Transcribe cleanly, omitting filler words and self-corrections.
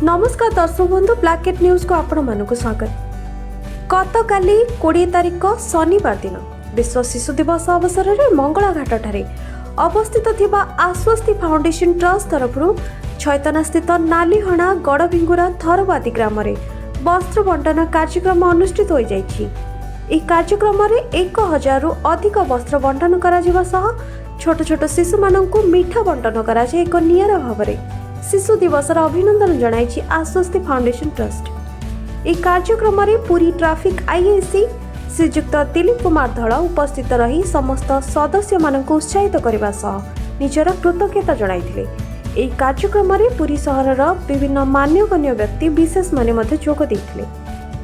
ନମସ୍କାର ଦର୍ଶକ ବନ୍ଧୁ, ବ୍ଲାକ୍ ନ୍ୟୁଜ୍କୁ ଆପଣମାନଙ୍କୁ ସ୍ୱାଗତ। ଗତକାଲି 20 ତାରିଖ ଶନିବାର ଦିନ ବିଶ୍ୱ ଶିଶୁ ଦିବସ ଅବସରରେ ମଙ୍ଗଳାଘାଟଠାରେ ଅବସ୍ଥିତ ଥିବା ଆଶ୍ୱସ୍ତି ଫାଉଣ୍ଡେସନ ଟ୍ରଷ୍ଟ ତରଫରୁ ଛଇତନାସ୍ଥିତ ନାଲିହଣା, ଗଡ଼ଭିଙ୍ଗୁରା, ଥରବାଦୀ ଗ୍ରାମରେ ବସ୍ତ୍ର ବଣ୍ଟନ କାର୍ଯ୍ୟକ୍ରମ ଅନୁଷ୍ଠିତ ହୋଇଯାଇଛି। ଏହି କାର୍ଯ୍ୟକ୍ରମରେ 1000ରୁ ଅଧିକ ବସ୍ତ୍ର ବଣ୍ଟନ କରାଯିବା ସହ ଛୋଟ ଛୋଟ ଶିଶୁମାନଙ୍କୁ ମିଠା ବଣ୍ଟନ କରାଯାଇ ଏକ ନିଆରା ଭାବରେ ଶିଶୁ ଦିବସର ଅଭିନନ୍ଦନ ଜଣାଇଛି ଆଶ୍ୱସ୍ତି ଫାଉଣ୍ଡେସନ ଟ୍ରଷ୍ଟ। ଏହି କାର୍ଯ୍ୟକ୍ରମରେ ପୁରୀ ଟ୍ରାଫିକ୍ ଆଇଆଇସି ଶ୍ରୀଯୁକ୍ତ ଦିଲୀପ କୁମାର ଧଳ ଉପସ୍ଥିତ ରହି ସମସ୍ତ ସଦସ୍ୟମାନଙ୍କୁ ଉତ୍ସାହିତ କରିବା ସହ ନିଜର କୃତଜ୍ଞତା ଜଣାଇଥିଲେ। ଏହି କାର୍ଯ୍ୟକ୍ରମରେ ପୁରୀ ସହରର ବିଭିନ୍ନ ମାନ୍ୟଗଣ୍ୟ ବ୍ୟକ୍ତି ବିଶେଷମାନେ ମଧ୍ୟ ଯୋଗ ଦେଇଥିଲେ।